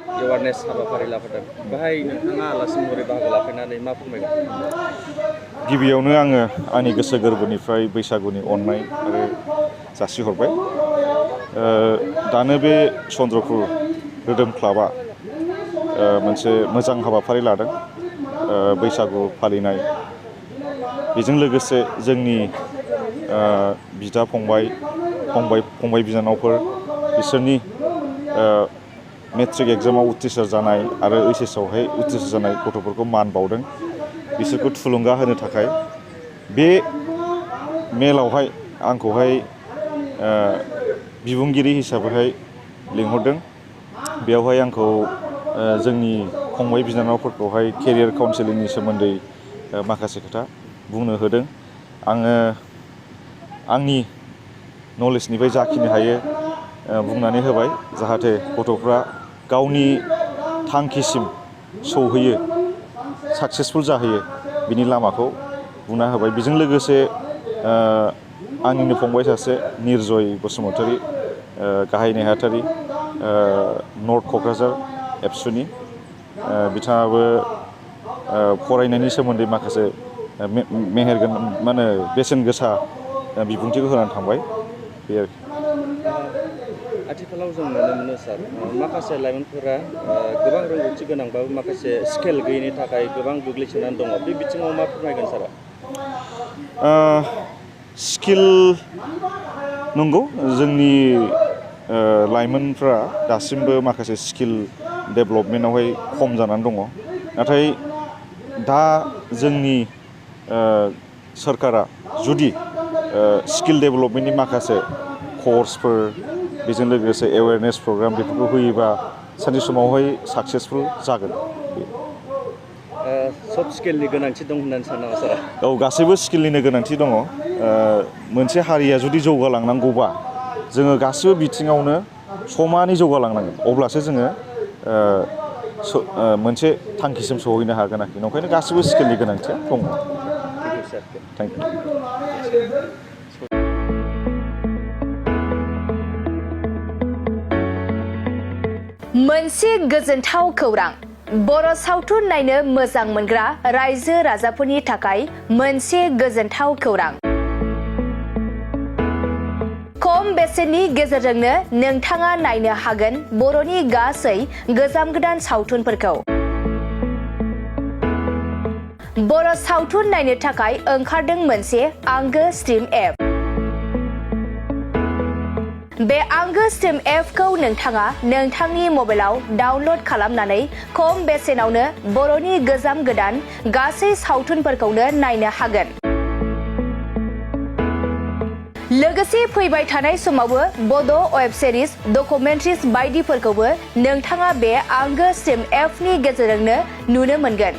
Awareness हाबाफारि लाफादों बाहाय नोंथाङा आलासि महरै बाहागो लाफैनानै मा फोरमायगोन? गिबियावनो आङो आंनि गोसो गोरबोनिफ्राय बैसागुनि अननाय आरो जासिहरबाय। दानो बे चन्द्रपुर रोदोम क्लाबा मोनसे मोजां हाबाफारि लादों बैसागु फालिनाय। बेजों लोगोसे जोंनि बिदा फंबाय बिनानावफोर बिसोरनि मेट्रिक एग्जामाव उथ्रिसार जानाय आरो OHS आवहाय उथ्रिसार जानाय गथ'फोरखौ मान बावदों। बिसोरखौ थुलुंगा होनो थाखाय बे मेलावहाय आंखौहाय बिबुंगिरि हिसाबैहाय लिंहरदों। बेयावहाय आंखौ जोंनि फंबाय बिनानावफोरखौहाय केरियार काउन्सेलिंनि सोमोन्दै माखासे खोथा बुंनो होदों। आङो आंनि नलेजनिफ्राय जाखिनि हायो बुंनानै होबाय, जाहाथे गथ'फ्रा गावनि थांखिसिम सौहैयो, साक्सेसफुल जाहैयो, बिनि लामाखौ बुंना होबाय। बेजों लोगोसे आंनिनो फंबाय सासे निर्जय बसुमतारी, गाहाय नेहाथारि, नर्थ क'क्राझार एबसुनि, बिथाङाबो फरायनायनि सोमोन्दै माखासे बेसेन गोसा बिबुंथिखौ होनानै थांबाय। बे आरोखि। आथिखालाव जों नुनो मोनो सार, माखासे लाइमोनफोरा गोबां रोंगौथि गोनांबाबो माखासे स्किल गैयिनि थाखाय गोबां गोग्लैसोनानै दङ। बे बिथिङाव मा फोरमायगोन सारा? स्किल नंगौ, जोंनि लाइमोनफ्रा दासिमबो माखासे स्किल डेभेलपमेन्टआवहाय खम जानानै दङ। नाथाय दा जोंनि सोरखारा जुदि स्किल डेभेलपमेन्टनि माखासे कर्सफोर, बेजों लोगोसे एवेयारनेस प्रग्राम बेफोरखौ होयोबा सानसे समावहाय साक्सेसफुल जागोन। सफ्ट स्किलनि गोनांथि दं होननानै सानो नामा सारा? औ, गासैबो स्किलनिनो गोनांथि दङ। मोनसे हारिया जुदि जौगालांनांगौबा जोङो गासिबो बिथिङावनो समानै जौगालांनांगोन, अब्लासो जोङो मोनसे थांखिसिम सहैनो हागोन आरोखि। ओंखायनो गासिबो स्किलनि गोनांथिया दङ। Thank you. मोनसे गोजोनथाव खौरां, बर' सावथुन नायनो मोजां मोनग्रा रायजो राजाफोरनि थाखाय मोनसे गोजोनथाव खौरां। खम बेसेननि गेजेरजोंनो नोंथाङा नायनो हागोन बर'नि गासै गोजाम गोदान सावथुनफोरखौ। बर' सावथुन नायनो थाखाय ओंखारदों मोनसे आंगो स्ट्रिम एप। बे आंगो स्ट्रिम एपखौ नोंथाङा नोंथांनि मबाइलाव डाउनल'ड खालामनानै खम बेसेनावनो बर'नि गोजाम गोदान गासै सावथुनफोरखौनो नायनो हागोन। लोगोसे फैबाय थानाय समावबो बड' वेब सिरिज, डकुमेन्ट्रिज बायदिफोरखौबो नोंथाङा बे आंगो स्ट्रिम एपनि गेजेरजोंनो नुनो मोनगोन।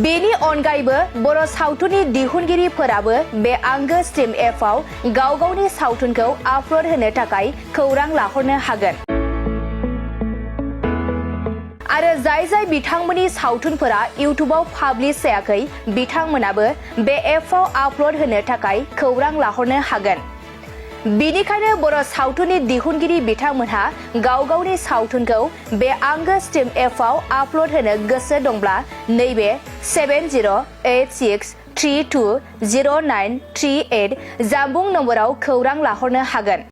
बेनि अनगायैबो बर' सावथुननि दिहुनगिरिफोराबो बे आंगो स्ट्रिम एपआव गाव गावनि सावथुनखौ आपल'ड होनो थाखाय खौरां लाहरनो हागोन। आरो जाय बिथांमोननि सावथुनफोरा इउटुबाव पाब्लिश जायाखै, बिथांमोनाबो बे एपआव आपल'ड होनो थाखाय खौरां लाहरनो हागोन। बेनिखायनो बर' सावथुननि दिहुनगिरि बिथांमोनहा गाव गावनि सावथुनखौ बे आंगो स्ट्रिम एपआव आपल'ड होनो गोसो दंब्ला नैबे 7086320938 जानबुं नम्बराव खौरां लाहरनो हागोन।